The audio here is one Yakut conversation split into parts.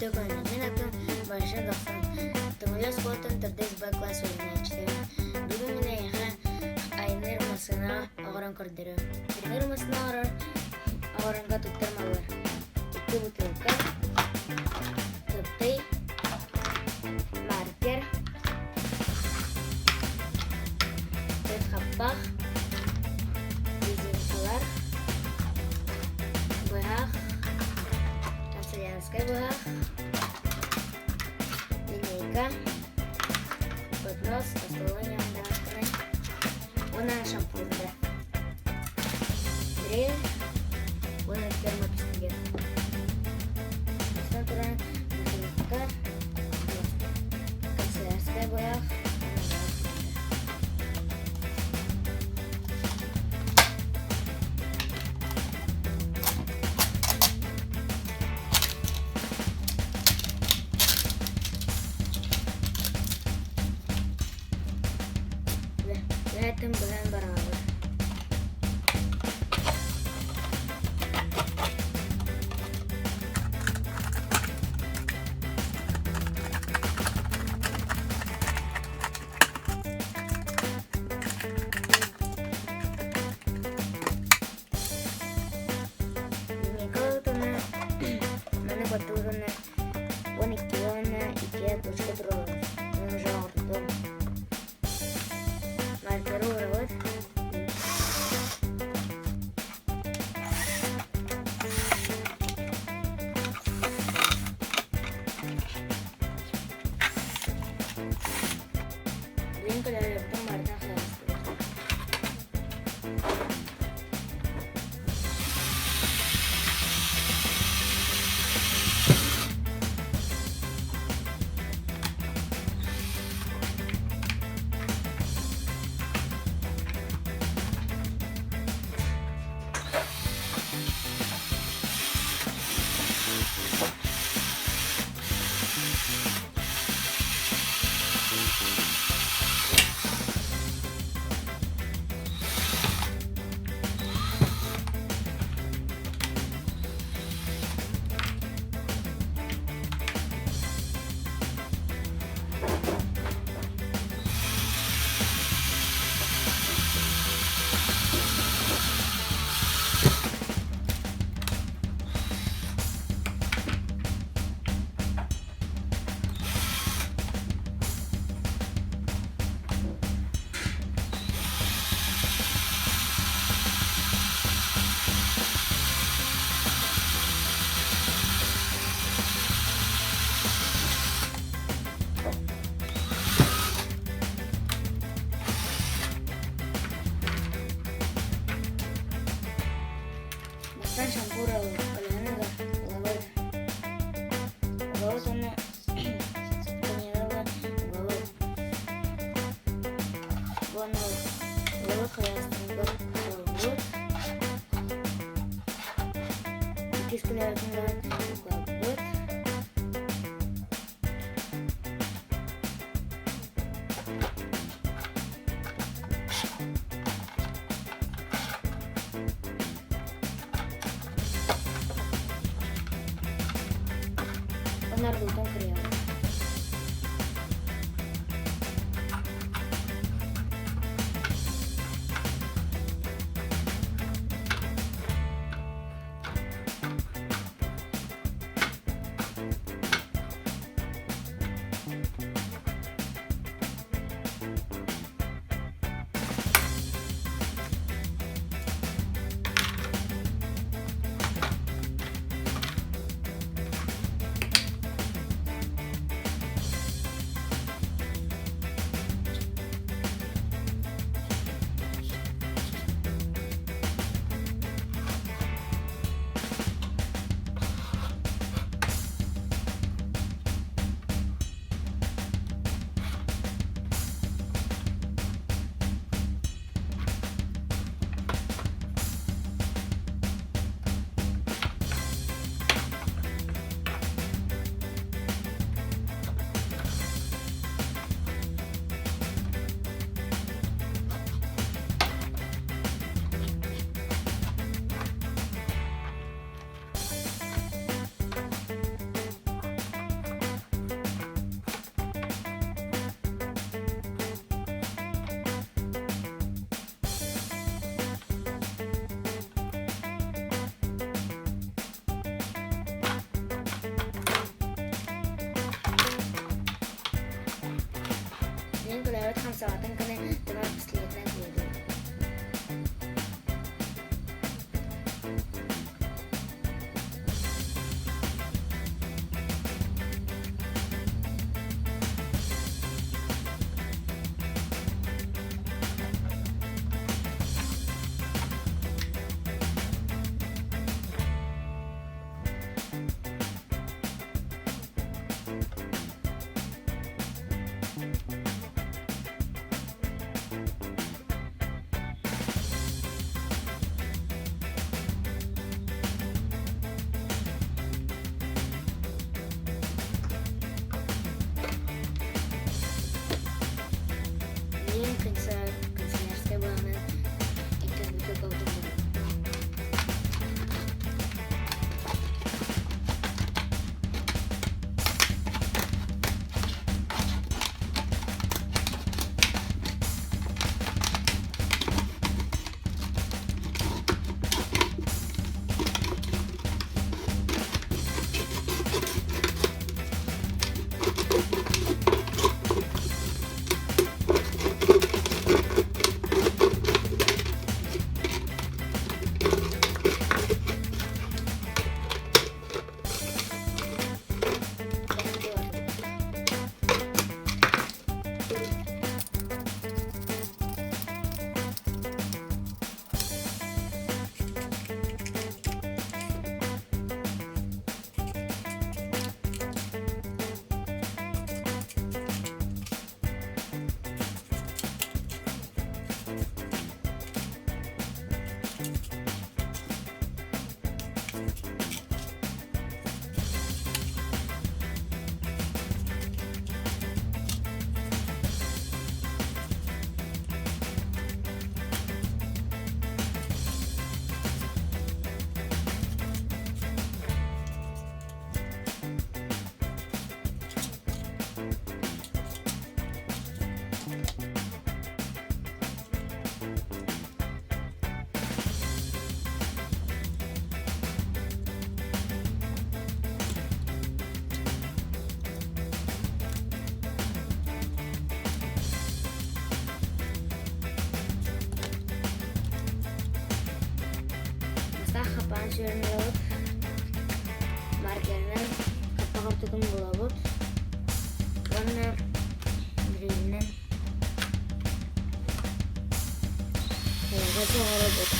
Үтүө күнүнэн! Мин атым Маша Дохсун, Төҥүлү оскуолатын төрдүс Б класс үөрэнээччитэбин. Бүгүн мин эйиэхэ айанныыр массыына оҥорон көрдөрүөм. Айанныыр массыына оҥорор оҥоронго туттар маллар: икки бутылка, тыптый, маркер, төрт хаппах, резинкалар, быһах, Канцелярскай быһах, линейка, поднос, остолобуой ньамдаахтары уонна шампуннары. Дрель уонна термопистолет. Бастан туран бутылка, канцелярскай быһах Үһэттэн быһан бараҕабыт. Николаевна маны баттыырына 12 уонна икки точка туруорабыт. Оны уже оҥордум. Маркеры уурабыт. Билин көлөһөлөрбүтүн барытын хаһыстыбыт. Бастаан шампур ылыһан ылабыт. Ылабыт уонна Иккис күнүбүтүн ылабыт. Онорбутун кырыйабыт. Бастаан хапаан сүөрэн ылабыт, маркерынан хаппах ортотун булабыт уонна дрелинэн хайаҕас оҥоробут.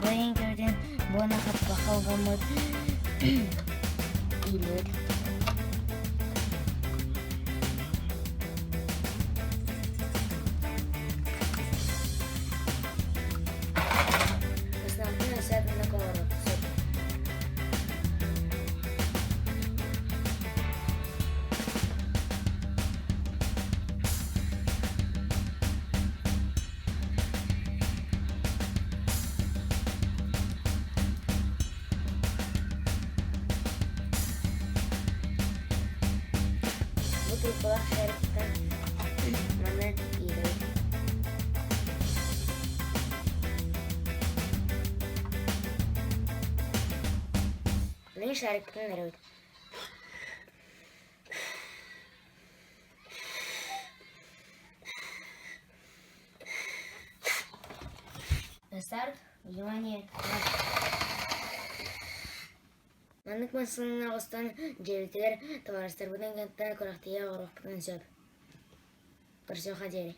Бу иһин көрүтэн буона хаппаха угаммыт иилэбит. Основной особенно колору. Бу трупалаах шариктан маны иилэбит. Мин шарикпын эрэбит. На старт, внимание, марш! Маннык массыынаны оҕустан дьиэбитигэр табаарыстарбытын кытта күрэхтэһии оҥоруохпутун сөп. Көрсүөххэ диэри.